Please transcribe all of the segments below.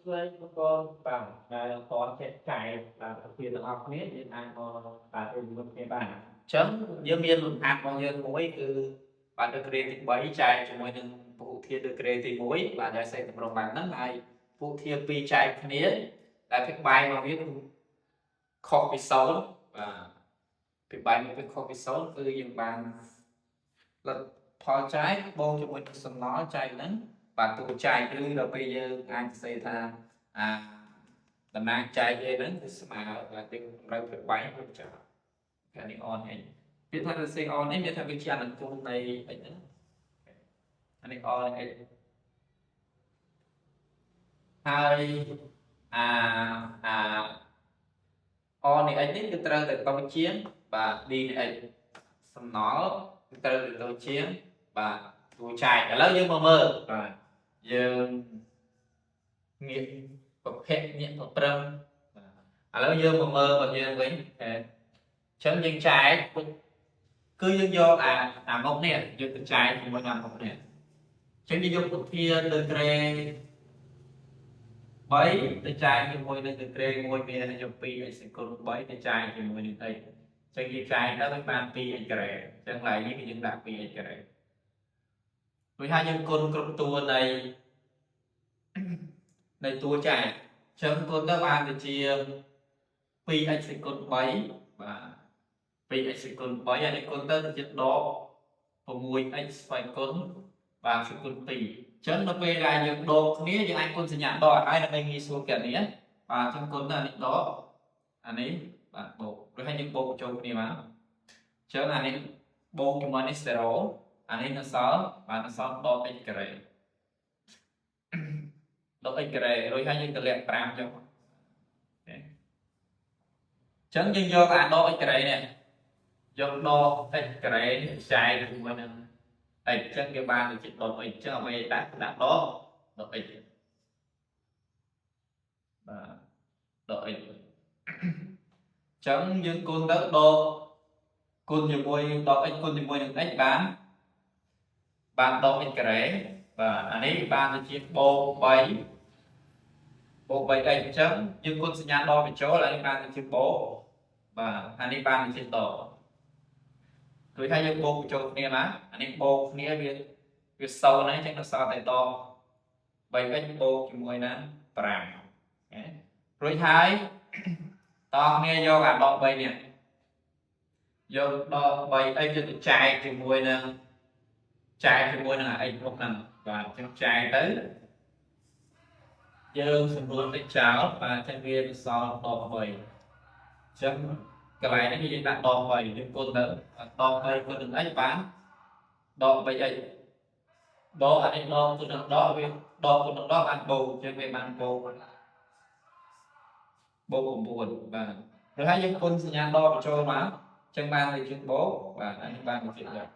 ស្តីបងប្អូនបាទដែលអត់ទាន់ចេះចែកបាទប្រធានទាំងអស់គ្នាយើងអាចមកបាទរួមជាមួយគ្នាបានអញ្ចឹងយើងមានលំហាត់របស់យើងមួយគឺបាទដឺក្រេទី3ចែកជាមួយនឹងពហុធាតុដឺក្រេទី1បាទដែលសេតម្រងបែបហ្នឹងហើយពហុធាតុ2ចែកគ្នាដែលភាគបែងរបស់វាគឺខុសពី0បាទភាគបែងមកវាខុសពី0គឺយើងបានលទ្ធផលចែកបូកជាមួយនឹងសំណល់ចែកហ្នឹងបាទតួចែកឬដល់ពេលយើងអាចសរសេរថាអាតំណាងចែកអីហ្នឹងគឺស្មើបាទយើងតម្រូវភាគបែងវាចោលកានេះ on ឯងពាក្យថាសរសេរ on នេះមានថាវាជាអនុគមនៃអីហ្នឹងអានេះ on អីហើយអាអា on នៃ x នេះគឺត្រូវតែតូចជាងបាទ d នៃ x សំណល់គឺត្រូវតែតូចជាងបាទតួចែកឥឡូវយើងមកមើលបាទយើងងាកប្រភពងាកប្រព្រឹងបាទឥឡូវយើងមកមើលរបស់យើងវិញអញ្ចឹងយើងចែកគឺយើងយកអាអាមុខនេះយើងទៅចែកជាមួយនឹងអាមុខនេះអញ្ចឹងយើងយកពុធាលើក្រេ3ទៅចែកជាមួយនឹងដឺក្រេ1មានយក 2x គុណ3ទៅចែកជាមួយនឹង x អញ្ចឹងយើងចែកទៅវាបាន 2x ការ៉េអញ្ចឹងកន្លែងនេះគឺយើងដាក់ 2x ការ៉េរួចហើយយើងគុណគ្រប់តួនៃតួចែកអញ្ចឹងគុណទៅបានទៅជា 2x គុណ3បាទ 2x គុណ3ហើយនេះគុណទៅទៅជាដក 6x ស្វ័យគុណបាទគុណ2អញ្ចឹងដល់ពេលដែលយើងដកគ្នាយើងអាចគុណសញ្ញាដកឲ្យដើម្បីងាយស្រួលគណនាបាទអញ្ចឹងគុណទៅអានេះដកអានេះបាទបូករួចហើយយើងបូកចូលគ្នាមកអញ្ចឹងអានេះបូកជាមួយនេះ0អានេះនៅសល់បាទនៅសល់ដក x ការ៉េដក x ការ៉េរួចហើយយើងតម្លាក់5ចុះអញ្ចឹងយើងយកអាដក x ការ៉េនេះយកដក x ការ៉េនេះចែកជាមួយនឹង x អញ្ចឹងគេបានទៅជាដក x អញ្ចឹងអ្វីដាក់ដាក់ដកដក x បាទដក x អញ្ចឹងយើងគុណទៅដកគុណជាមួយដក x គុណជាមួយនឹង x បានបានដក x ការ៉េបាទអានេះបានទៅជាបូក3បូក 3x អញ្ចឹងយើងគុណសញ្ញាដកបញ្ចូលអានេះបានទៅជាបូកបាទអានេះបានទៅជាដករួចហើយយើងបូកបញ្ចូលគ្នាមកអានេះបូកគ្នាវាវា0ហើយអញ្ចឹងដល់សល់តែដក 3x បូកជាមួយនឹង5រួចហើយតោះគ្នាយកអាដក3នេះយកដក 3x យកទៅចែកជាមួយនឹងចែកជាមួយនឹងអា x មុខហ្នឹងបាទអញ្ចឹងចែកទៅយើងសម្រួលតិចចោលបាទអញ្ចឹងវាសល់ដក3អញ្ចឹងកន្លែងនេះគឺយើងដាក់ដក3យើងគុណទៅដក3គុណនឹង x បានដក 3x ដកអានេះដកគុណនឹងដកវាដកគុណនឹងដកបានបូកអញ្ចឹងវាបានបូកបូក9បាទឬហើយយើងគុណសញ្ញាដកបញ្ចូលមកអញ្ចឹងបានទៅជាបូកបាទអានេះបានទៅជាដក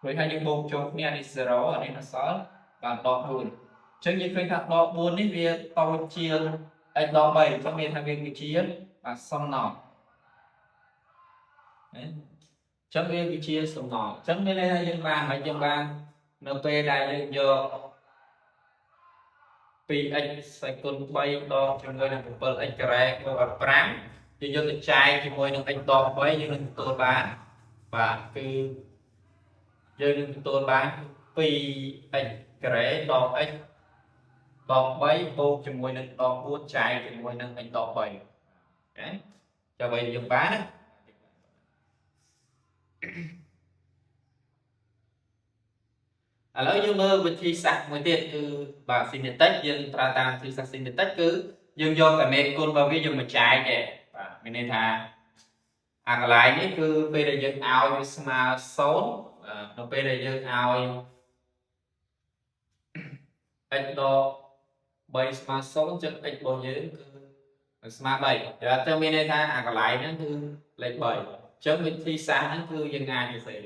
រួចហើយយើងបូកចូលគ្នាអានេះ0អានេះអសល់បានដក4អញ្ចឹងយើងឃើញថាដក4នេះវាតូចជាង x ដក3អញ្ចឹងមានថាវាគឺជាបាទសំណល់អញ្ចឹងវាគឺជាសំណល់អញ្ចឹងមានន័យថាយើងបានហើយយើងបាននៅពេលដែលយើងយក 2x ស្វ័យគុណ3ដកជាមួយនឹង 7x ការ៉េបូកឲ្យ5យើងយកទៅចែកជាមួយនឹង x ដក3យើងនឹងទទួលបានបាទគឺយើងនឹងទទួលបាន 2x ការ៉េដក x ដក3បូកជាមួយនឹងដក4ចែកជាមួយនឹង x ដក3អូខេចាំអ្វីយើងបានណាឥឡូវយើងមើលវិធីសាស្ត្រមួយទៀតគឺបាទ synthetic យើងប្រើតាមវិធីសាស្ត្រ synthetic គឺយើងយកតែមេគុណរបស់វាយកមកចែកទេបាទមានន័យថាអាកន្លែងនេះគឺពេលដែលយើងឲ្យវាស្មើ0នៅពេលដែលយើងឲ្យ x ដក3ស្មើ0ចឹង x របស់យើងគឺស្មើ3អញ្ចឹងមានន័យថាអាកន្លែងហ្នឹងគឺលេខ3អញ្ចឹងវិធីសាស្ត្រហ្នឹងគឺយើងអាចសរសេរ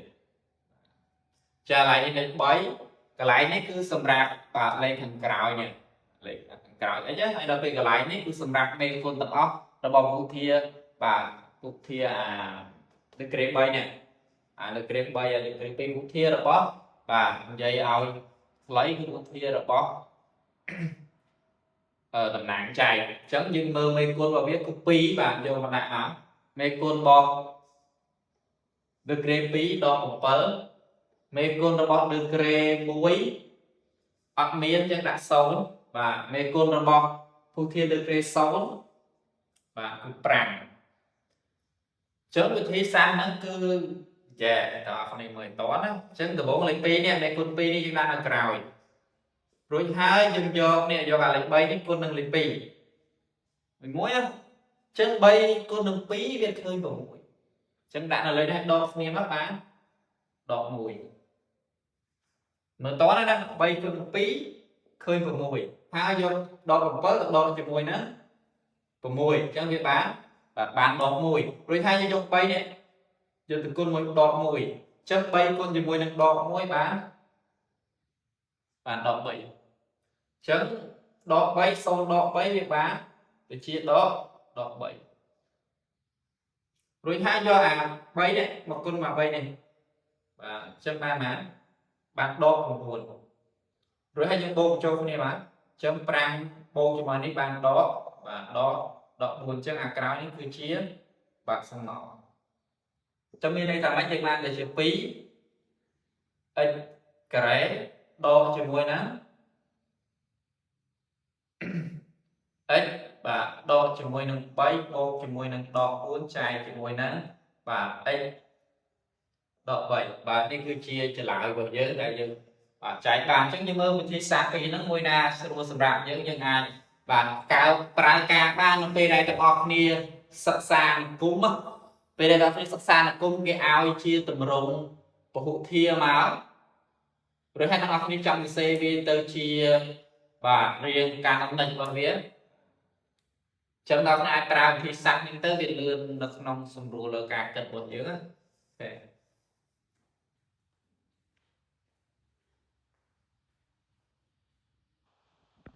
ចាកន្លែងនេះលេខ3កន្លែងនេះគឺសម្រាប់បាទលេខខាងក្រោយនេះលេខខាងក្រោយអីចឹងហើយដល់ពេលកន្លែងនេះគឺសម្រាប់មេគុណទាំងអស់របស់ពុធាបាទពុធាអាលើក្រេ3នេះអាលើក្រេ3អាលើក្រេ2ពុធារបស់បាទនិយាយឲ្យខ្លីគឺពុធារបស់ តំណាងចែកអញ្ចឹងយើងមើលមេគុណរបស់វាគឺ2បាទយកមកដាក់មកមេគុណរបស់ដឺក្រេ2ដក7មេគុណរបស់ដឺក្រេ1អត់មានអញ្ចឹងដាក់0បាទមេគុណរបស់ភូធាដឺក្រេ0បាទគឺ5ចឹងវិធីសាស្ត្រហ្នឹងគឺចែតើអ្នកនេះមើលតណាអញ្ចឹងដំបូងលេខ2នេះមេគុណ2នេះយើងដាក់នៅក្រោយរួចហើយយើងយកនេះយកអាលេខ3នេះគុណនឹងលេខ2មួយមួយណាអញ្ចឹង3គុណនឹង2វាឃើញ6អញ្ចឹងដាក់នៅលើនេះដកគ្នាមកបានដក1មើលតណាណា3គុណនឹង2ឃើញ6ហើយយកដក7ទៅដកជាមួយនឹង6អញ្ចឹងវាបានបាទបានដក1រួចហើយយើងយក3នេះយកទៅគុណមួយដក1អញ្ចឹង3គុណជាមួយនឹងដក1បានបានដក3អញ្ចឹងដក3 0ដក3វាបានទៅជាដកដក3រួចហើយយកអា3នេះមកគុណមក3នេះបាទអញ្ចឹងបានប៉ុន្មានបានដក9រួចហើយយើងបូកចូលគ្នាបាទអញ្ចឹង5បូកជាមួយនេះបានដកបាទដកដក4អញ្ចឹងអាក្រោយនេះគឺជាបាទសំណល់ចាំមានន័យថាម៉េចយើងបានទៅជា2 x ការ៉េដកជាមួយនឹង x បាទដកជាមួយនឹង3បូកជាមួយនឹងដក4ចែកជាមួយនឹងបាទ x ដក3បាទនេះគឺជាចម្លើយរបស់យើងដែលយើងបាទចែកបានអញ្ចឹងយើងមើលវិធីសាស្ត្រពីរហ្នឹងមួយណាស្រួលសម្រាប់យើងយើងអាចបាទកើប្រើការបាននៅពេលដែលទាំងអស់គ្នាសិក្សានិគមពេលដែលដល់គ្នាសិក្សានិគមគេឲ្យជាទម្រង់ពហុធាមកឬហើយទាំងអស់គ្នាចង់សរសេរវាទៅជាបាទរៀងការកំណត់របស់វាចឹងដល់អ្នកអាចប្រើវិធីសាស្ត្រនេះទៅវាលឿននៅក្នុងសម្រួលលើការគិតរបស់យើងណា។